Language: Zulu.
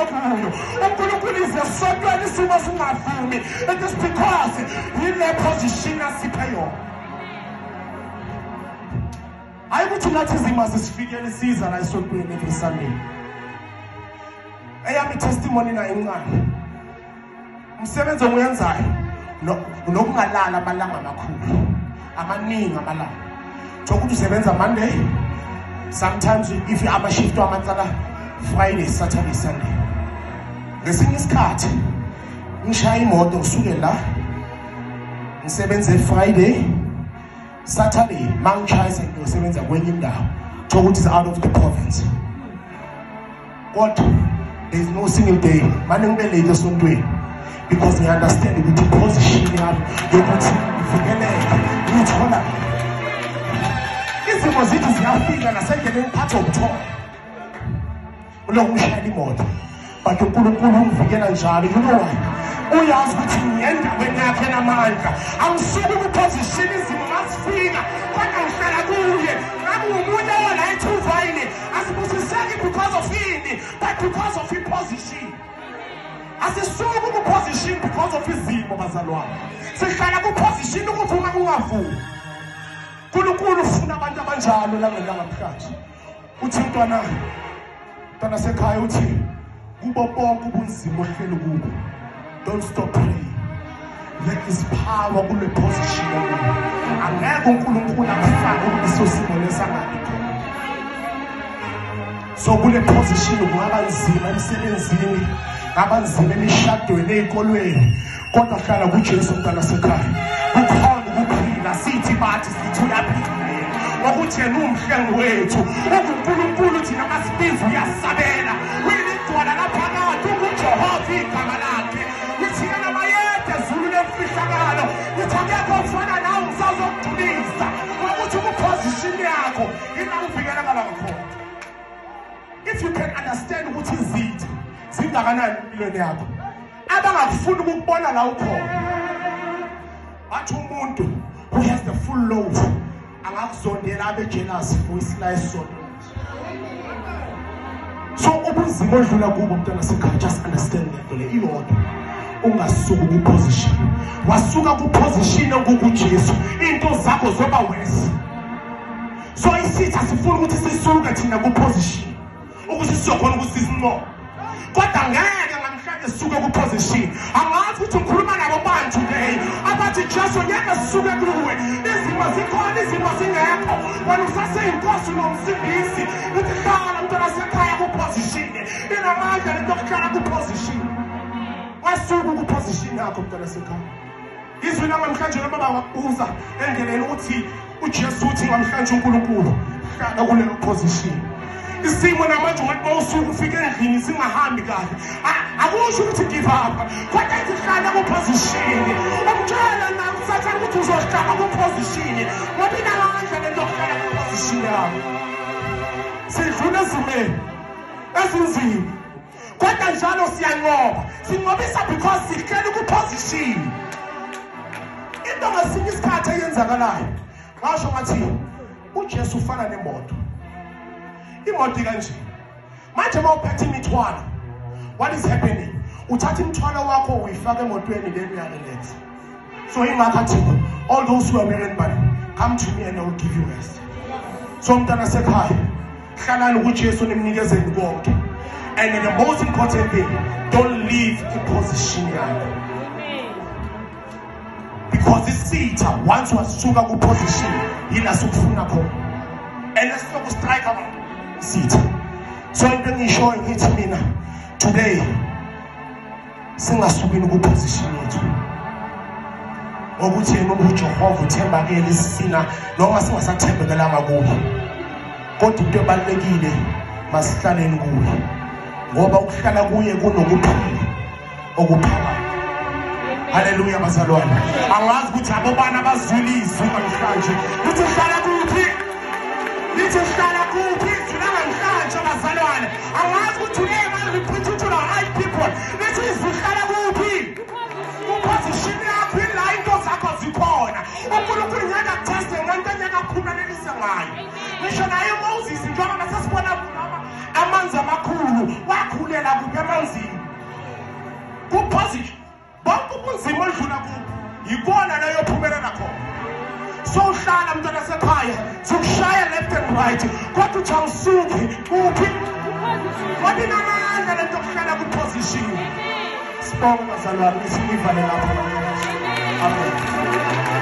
okuyo. UNkulunkulu ize esontweni isimo singavumi. It is because yile position asiphe yona. Hayi ukuthi nathi izimo azisifikeli, siza la esontweni every Sunday. Eyami testimony na incane. Umsebenzi engiwenzayo nokungalala amalanga amakhulu amaningi amalanga. Njengokuthi usebenza Monday, sometimes if ama-shift wamacala Friday, Saturday, Sunday. Ngesinye isikhathi ngishaya imoto ngisuke la ngisebenze Friday, Saturday mangishayisa ngiyosebenza kwenye indawo, ukuthi is out of the province. Kodwa there is no single day mane ngibe late esontweni because ngi-understand ukuthi i-position yami yokuthi ngivikeleke ngiyithola. Izimo zithi ziyafika nasendleleni ngiphathe ubuthongo ulokhu ngishayela imoto, but uNkulunkulu ungivikela njalo. You know why? Uyazi ukuthi ngiyendaweni yakhe namandla. Angisuki ku-position izimo mazifika, kodwa ngihlala kuye. Ngabe ungumuntu owala ethuvayini, asibusiseki because of ini, but because of i-position. Asisuki ku-position because of izimo, bazalwane. Sihlala ku-position ukuvuma kungavumi. uNkulunkulu ufuna abantu abanjalo langelanga namhlanje. Uthi mntwana sekhaya, uthi kubo bonke ubunzima ohleli kubo, don't stop praying. There is power kule position okuyo. Angeke uNkulunkulu akufake kuleso simo lesangabi khona. So kule position kungaba nzima emsebenzini, ngaba nzima emishadweni, ey'kolweni, kodwa hlala kuJesu, mntwana sekhaya. Kukhona ukuphila. Sithi bathi sithi uyaphila yena, ngokuthi yena uwumhlengi wethu, unguNkulunkulu. Thina masibiza uyasabela, uyilidwala laphakade, unguJehova igama lakhe. Ngithi yena mayede zulu lemfihlakalo, ngithi akekho ofana nawe, ngisazokudumisa ngokuthi ku-position yakho ila uvikelekala ngakhona. If you can understand ukuthi izitha zingakanani empilweni yakho abangakufuni ukukubona la ukhona, bathi umuntu who has the full loaf angakuzondela, abe jealous for i-slice sodwa. So ubunzima odlula kubo, mntwana sekhaya, just understand lento le iyodwa: ungasuki ku-position. Wasuka ku-position engukuJesu, into zakho zoba worse. So isitha sifuna ukuthi sisuke thina ku-position ukuthi sizokhona ukuthi sisinqobe, kodwa ngeke namhlanje sisuke ku-position. Angazi ukuthi ngikhuluma nabo bantu today abathi, "Jesu, ngeke sisuke kuwe. Izimo zikhona, izimo zingekho, wena usaseyinkosi nomsindisi." Uthi hlala, mntwana sekhaya, ku-position. Inamandla lento yokuhlala ku-position. Wasuka ku-position yakho, mntwana sekhaya. Izwi lanamhlanje, noma bangakubuza endleleni ukuthi uJesu uthi namhlanje uNkulunkulu, hlala kuleyo position. Isimo namanje ungathi mawusuka ufike endlini singahambi kahle, akusho ukuthi give up, kodwa ithi hlala ku-position. Umtshela nawe usathane ukuthi uzohlala ku-position ngoba inamandla lento yokuhlala ku-position yakho. Sidlula ezimeni ezinzima, kodwa njalo siyanqoba. Sinqobisa because sihleli ku-position. Into ngesinye isikhathi eyenzakalayo, ngasho ngathi uJesu ufana nemoto. Imoto ikanje manje, uma uphethe imithwalo, what is happening? Uthatha imithwalo wakho uyifaka emotweni, then uya-relax. So ingakho athi, "All those who are weary and burdened, come to me and I will give you rest." So mntana sekhaya, hlalani kuJesu, nimnikezeni konke. And the most important thing, don't leave i-position yakho, because isitha once wasuka ku-position, yila sokufuna khona and esiloku strike isitha. So into engiyishoyo, ngithi mina today, singasukini ku-position yethu ngokuthi yena uJehova uthembakele sina noma singasathembekelanga kuye, kodwa into ebalulekile, masihlaleni kuye, ngoba ukuhlala kuye kunokuphila okuphakade. Haleluya, bazalwane. Angazi ukuthi abobani abazwile izwi namhlanje. Lithi hlala kuphi? Lithi hlala kuphi izwi lanamhlanje, bazalwane? Angazi ukuthi today man we preach to the right people. Lithi izwi, hlala kuphi? Ku-position yakho, ila into zakho zikhona. UNkulunkulu ngeke akutheste ngento engeke akuphumelelise ngayo. Ngisho naye uMoses, njengoba nasesibona amanzi amakhulu, wakhulela. Uhlala kuphi emanzini? Kuposition. Bonke ubunzima odlula kubo yikona la yophumelela khona. So uhlala mntwana sekhaya, sikushaya left and right, kodwa uthi awusuki kuphi? Ngoba inamandla lento yokuhlala kuposition. Sibonge bazalwane, siyivale lapho. Amen.